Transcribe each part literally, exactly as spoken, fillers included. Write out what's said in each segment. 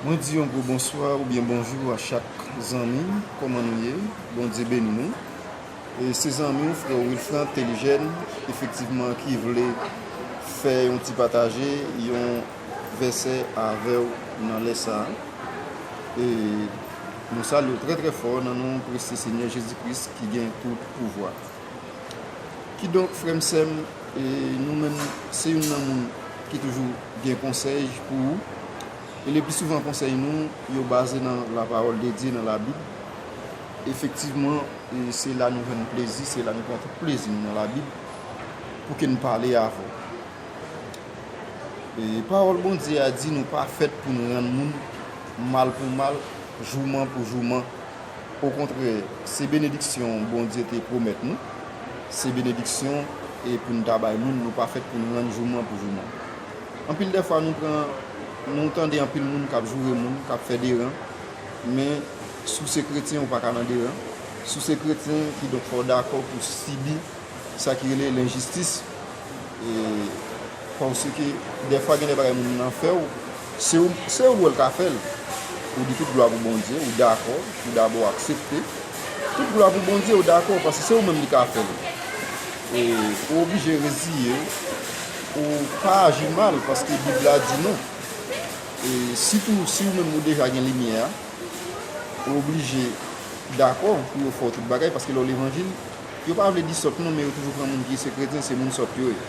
Mwen di yon gwo bonswa oubyen bonjou a chak zanmi. Kòman nou ye? Bondye beni nou. E se zanmi w, frè w Wilfran Telijèn, efektivman, ki vle fè yon ti pataje, yon vèsè avè w nan lè sa a. E nou salye w trè, trè fò nan non presye Senyè Jezi Kris ki gen tout pouvwa. Kidonk, frè m, sè m, e nou menm, se youn nan moun ki toujou gen konsèy pou ou. E le pli souvan, konsèy nou, yo baze nan la parole de Dieu, nan Labib. Efektivman, e se la nou jwenn plezi, se la nou pran tout plezi nou nan Labib, pou ke n pale avè w. E pawòl Bondye a di nou pa fèt pou n rann moun mal pou mal, jouman pou jouman. Okontrè, se benediksyon Bondye te pwomèt nou. Se benediksyon e pou n ta bay moun, nou pa fèt pou n rann jouman pou jouman. Anpil dèfwa nou pran, nou tande anpil moun k ap joure moun, k ap fè deran, men si w se kretyen, ou pa ka nan deran. Si w se kretyen, kidonk fò w dakò pou w sibi sa ki rele lenjistis. E, paske dèfwa gen de bagay moun nan fè w, se ou, se ou l wè l ka fè l. Ou di tout glwa pou Bondye, ou dakò, ou dabò aksepte. Tout glwa pou Bondye, ou dakò, paske se ou menm li ka fè l. E, ou oblije reziye w, ou pa aji mal, paske Bib la di non. E, sitou si ou menm ou deja gen limyè a, ou oblije dakò pou yo fè w tout bagay, paske lè w levanjil, yo pa vle di sòt non, men yo toujou pran moun ki se kretyen, se moun sòt yo ye.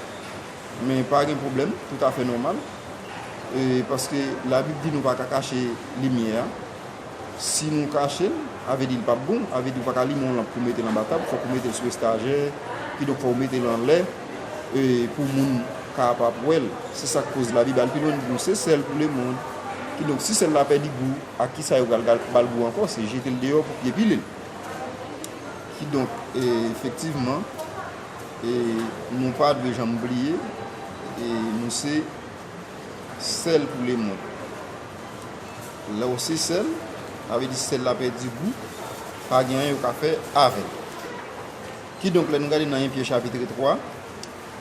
Men pa gen pwoblèm, toutafè nòmal. E, paske Labib di nou pa ka kache limyè a. Si nou kache l, a vle di l p ap bon, a vle di w pa ka limen yon lanp pou mete l anba tab, fòk ou mete l sou estajè, kidonk fò w mete l anlè, e, pou moun kapab wè l. Se sa k koz Labib al pi lwen, li di nou se sèl pou lemonn. Kidonk, si sèl la pèdi gou, ak kisa yo pral gal-, ba l gou ankò? Se jete l deyò pou pye pile l. Kidonk, e, efektivman, e, nou pa dwe janm bliye, e, nou se sèl pou lemonn. Lè w se sèl, sa vle di sèl la pèdi gou, pa gen anyen yo ka fè avè l. Kidonk, lè nou gade nan en Pyè chapit twa,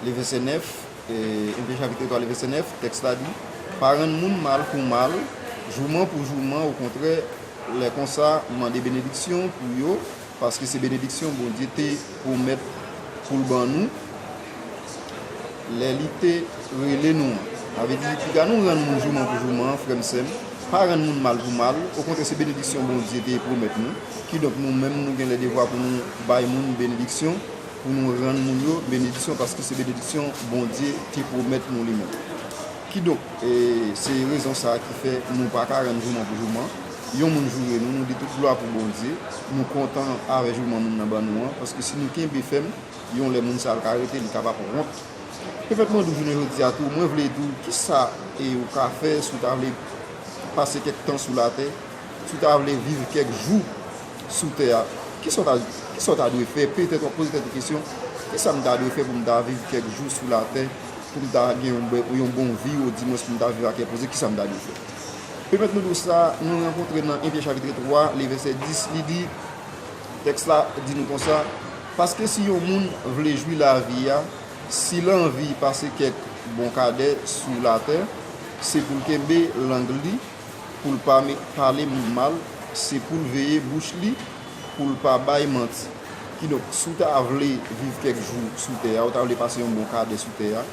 le vèsè nèf, e, en Pyè chapit twa, le vèsè nèf, tèks la di, pa rann moun mal pou mal, jouman pou jouman, okontrè, lè konsa, mande benediksyon pou yo, paske se benediksyon Bondye te pwomèt pou l ban nou lè li te rele nou an. Sa vle di, piga nou rann moun jouman pou jouman, frè m, sè m, pa rann moun mal pou mal, okontrè, se benediksyon Bondye te pwomèt nou. Kidonk, nou menm, nou gen lè devwa pou nou bay moun benediksyon, pou nou rann moun yo benediksyon, paske se benediksyon Bondye te pwomèt nou li menm. Kidonk, e, se rezon sa a ki fè nou pa ka rann jouman pou jouman. Yon moun joure nou, nou di tout glwa pou Bondye, nou kontan avè jouman moun nan ban nou an, paske si nou kenbe fèm, yon lè moun sa a ka rete, li kapab wont. Petèt mwen di w jounen jodi a tou, mwen vle di w kisa, e, ou ka fè si w ta vle pase kèk tan sou latè, si w ta vle viv kèk jou sou tè a, kisa w ta, kisa w ta dwe fè? Petèt w ap poze tèt ou kesyon, kisa m ta dwe fè pou m ta viv kèk jou sou latè, pou m ta gen yon, bè-, yon bon vi, odimwens pou m ta viv ak kè poze, kisa m ta dwe fè? Pèmèt nou di w sa, nou rankontre nan en Pyè chapit twa, le vèsè dis, li di, tèks la di nou konsa, paske si yon moun vle jwi lavi a, si l anvi pase kèk bon kadè sou latè, se pou l kenbe lang li, pou l pa me-, pale moun mal, se pou l veye bouch li, pou l pa bay manti. Kidonk, si w ta vle viv kèk jou sou tè a, ou ta vle pase yon bon kadè sou tè a,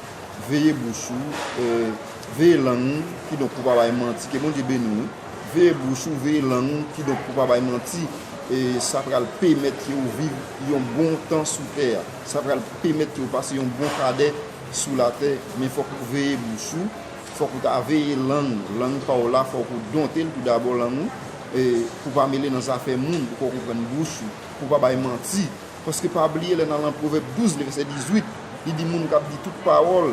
veye bouch ou, e, veye lang ou, kidonk pou w pa bay manti. Ke Bondye beni w, wi. Veye bouch ou, veye lang ou, kidonk pou w pa bay manti. E sa pral pèmèt ke w viv yon bon tan sou tè a. Sa pral pèmèt ke w pase yon bon kadè sou latè, men fòk ou veye bouch ou, fòk ou ta veye lang ou. Lang pa w la, fòk ou donte l tou dabò lang ou, e, pou w pa mele nan zafè moun, ou konprann, bouch ou, pou w pa bay manti. Paske pa bliye lè n al nan Pwovèb douz, le vèsè dizuit, li di moun k ap di tout pawòl,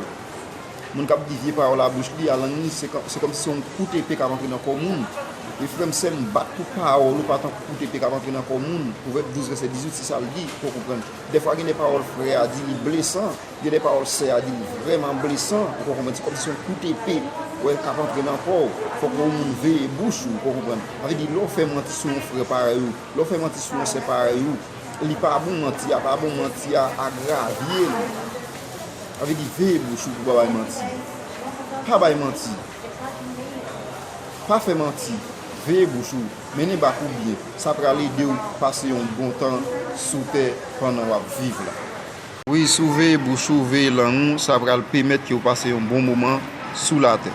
moun k ap di vye pawòl a bouch li, a lang li, se kò-, se kòmsi se yon kout epe k ap antre nan kò moun. E frè m, sè m, bat pou pawòl ou pa tankou kout epe k ap antre nan kò moun. Pwovèb douz, vèsè dizuit, se sa l di, pou w konprann. Dèfwa gen de pawòl frè a di, li blesan. Gen de pawòl sè a di li vrèman blesan, ou konprann, se kòmsi se yon kout epe, wè, k ap antre nan kò w. Fòk yon moun veye bouch ou, ou konprann. Sa vle di, lè w fè manti sou yon frè parèy ou, lè w fè manti sou yon sè parèy ou, li pa bon, manti a pa bon, manti a agravye l. Sa vle di, veye bouch ou pou w pa bay manti. Pa bay manti. Pa fè manti, veye bouch ou, mennen bak ou byen, sa pral ede w pase yon bon tan sou tè pandan w ap viv la. Wi, si w veye bouch ou, veye lang ou, sa pral pèmèt ke w pase yon bon moman sou latè.